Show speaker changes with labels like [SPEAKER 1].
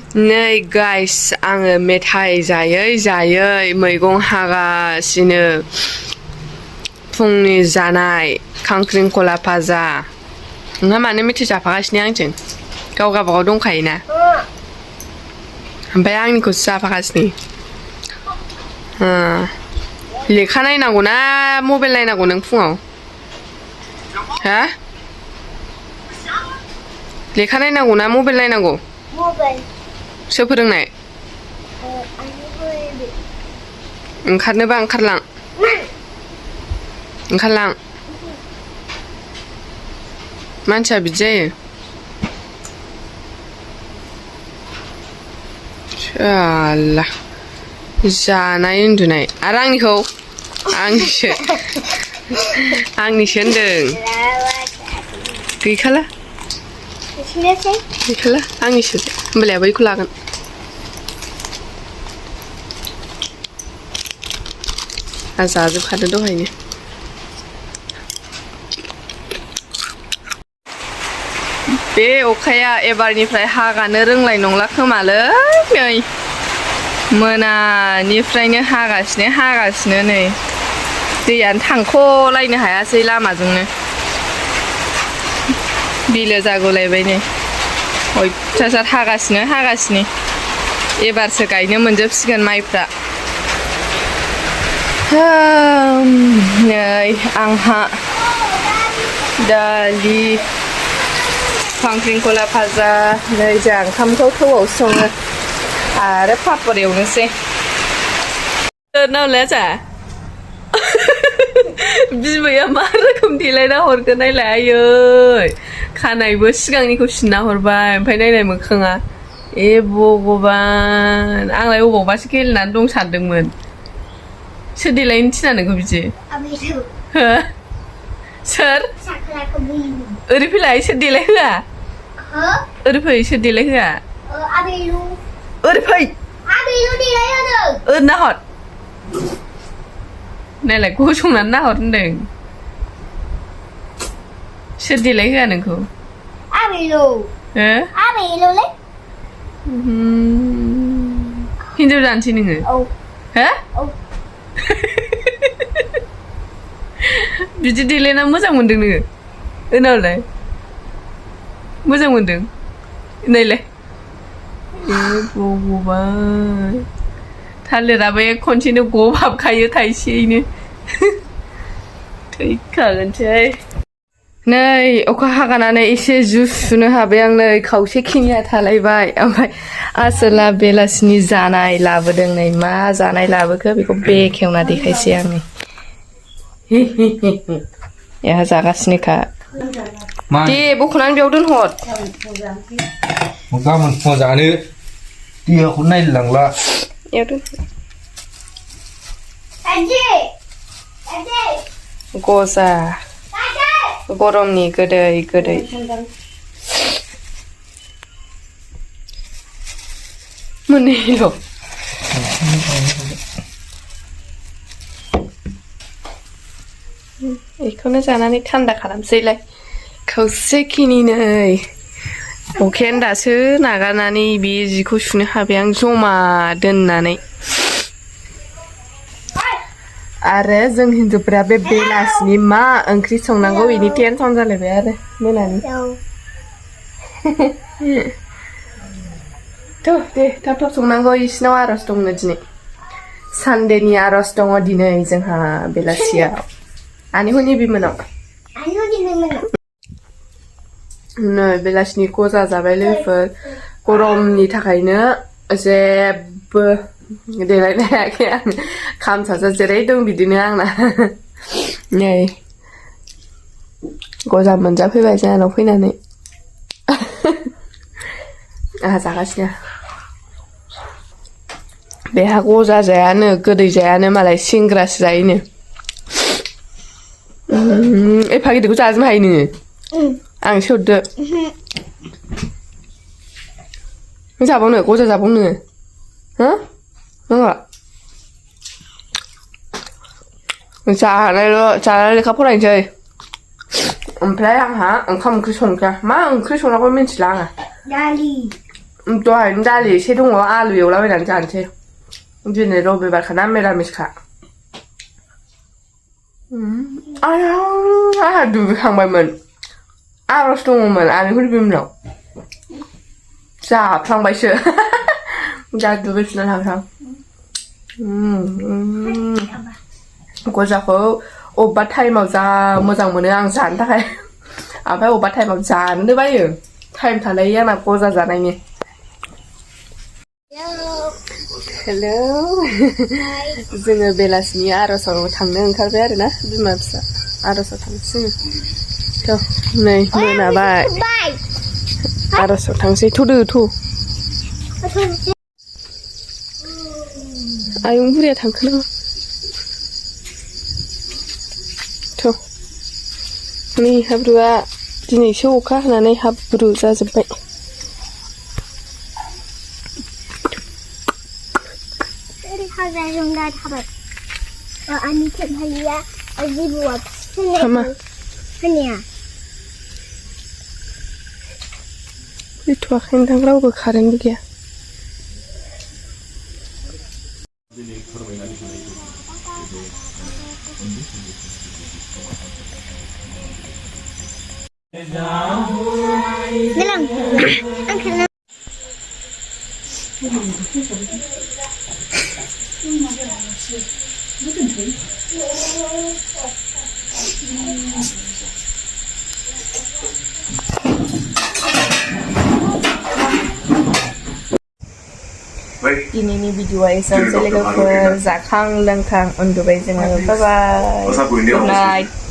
[SPEAKER 1] नै गाइस आङो मेथाइ जायै मैगं हागासिनो फुंनि जानाय खांख्रिंखला भाजा नोंहा मानो मेथाइ जाफागासिनो आंजों गाव गावबागाव दंखायोना ओमफ्राय आंनिखौसो जाफागासिनो लेखा नायनांगौ ना मबाइल नायनांगौ नों फुङाव हा लेखा नायनांगौ ना मबाइल नायनांगौ
[SPEAKER 2] मबाइल
[SPEAKER 1] सोर फोरोंनाय ओंखारनोबा ओंखारलां मानसिया बिदि जायो साला जानाय उन्दुनाय आरो आंनिसो होनदों गैखाला आंनिसो होमबालाय बैखौ लागोन जाजोबखादो दहायनो बे अखाया एबारनिफ्राय हागानो रोंलाय नंला खोमालै नै मोनानिफ्रायनो हागासिनो नै दैयानो थांख'लायनो हायासै लामाजोंनो बिलो जागुलायबाय नै अयथासार हागासिनो एबारसो गायनो मोनजोबसिगोन माइफ्रा नै आंहा दालि खांख्रिंखला भाजा नै जोंहा ओंखामखौ थौआव सङो आरो पापर एवनोसै नावलाया जा बिमाया मा रोखोम देलायना हरगोन नायलाय आयै खानायबो सिगांनिखौ सिनना हरबाय ओमफ्राय नायलाय मोखाङा ए भगबान आंलाय अबावबासो गेलेनानै दं सानदोंमोन सोर देलायनो थिना नोंखौ बिदि हो सोर ओरै फैलाय सोर देलाय होआ ओरै फै सोर देलाय होआ ओरै फै ओरै नाहर नायलाय गसंनानै नाहर होनदों सोर देलाय होआ नोंखौ हो हिनजाव जानोसै नोङो हो बिदि देलायना मोजां मोनदों नोङो उनावलाय मोजां मोनदों नायलाय भगबान थालिराबो खनसेनो गहाबखायो थाइसेयैनो थैखागोनसै नै अखा हागानानै एसे जुस सुनो हाबाय आं नै खावसे खिनिया थालायबाय ओमफ्राय आसोला बेलासिनि जानाय लाबोदों नै मा जानाय लाबोखो बेखौ बेखेवना देखायसै आङो एहा जागासिनोखा दे बख'नानै बेयाव दोनहर
[SPEAKER 3] गाबोन फुङाव जानो देहाखौ नायलांला
[SPEAKER 1] गजा गरमनि गोदै मोननैल' बेखौनो जानानै थान्दा खालामसैलाय खावसेखिनि नै अखायानो दासो नागारनानै बे जिखौ सुनो हाबाय आं जमा दोननानै आरो जों हिन्जावफोरा बे बेलासिनि मा ओंख्रि संनांगौ बेनि टेनसन जालायबाय आरो मोनानि दे थाब संनांगौ इसिनाव आर'ज दंनो दिनै सानदेनि आर'ज दङ दिनै जोंहा बेलासियाव आनैमोननि बिमोनाव नै बेलासिनि गजा जाबाय लोगोफोर गरमनि थाखायनो जेबो देलायनो हायाखै आं खामसासो जेरै दं बिदिनो आंना नै गजा मोनजाफैबाय जोंहानाव फैनानै आंहा जागासिनो बेहा गजा जायानो गोदै जायानो मालाय सिंग्रासो जायोनो एफा गिदिरखौ जाजोबनो हायो नोङो आं सोरदो जाबावनो गजा जाबावनो हो नङा जानानै लेखा फरायनोसै ओमफ्राय आंहा ओंखाम ओंख्रि संनोसै मा ओंख्रि संनांगौ मिन्थिला आङो दहायनो दालि एसे दङ आलु एवलाबायनानै जानोसै दिनै रबिबारखाना मिरामिसखा आंहा दुगैखांबायमोन आर'ज दङमोन आनैखौ बिमनाव जाफ्लांबायसो दा दुगैफिनना थांसां गजाखौ अबेबा टाइमाव जा मोजां मोनो आं जानो थाखाय ओमफ्राय अबेबा टाइमाव जानो बायो टाइम थालायो आंना गजा जानायनि हेलौ जोङो बेलासिनि आर'जआव थांनो ओंखारबाय आरोना बिमा फिसा आर'जआव थांसै थ' नै मोनाबाय आर'जआव थांसै थ'दो थ' आयं बुरिया थांखो नामा थ' नै हाब्रुआ दिनैसो अखा हानानै हाब्रु जाजोब्बाय Sama. Itu akan tanggal ke karen juga. Ini video esensial legal for zakang langkang on the way. Bye bye. Good night.